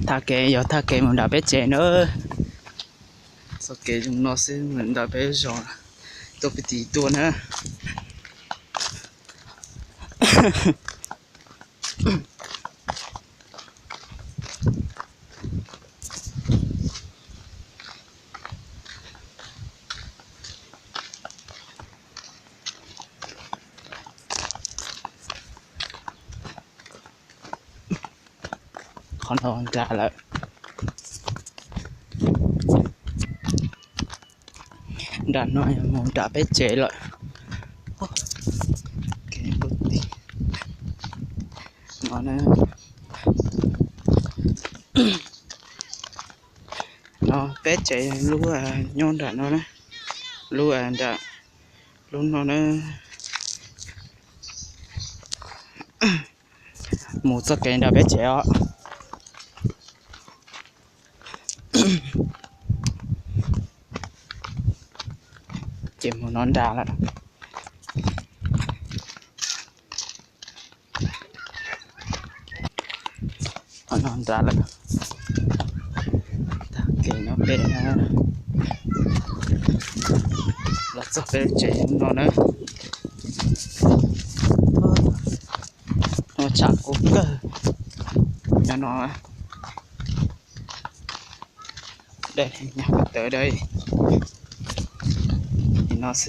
Thaj kev yog thaj kev mus nram peb tsev na. Txoj kev zoo no xwb mus nram peb zos, tuaj pem tid tuaj na. Qhov no nram lawm. Nram no yog mus nram peb tsev lawm. No, peb tsev lub nyob nram no na, lub nram, lub no na. Mus txoj kev nram peb tsev os. Ces mus no nram lawm. No nram lawm. Tag kev no peb los txog peb tsev no na. No tshav kub kawg. Nyob no dai, tawv dai no xwb.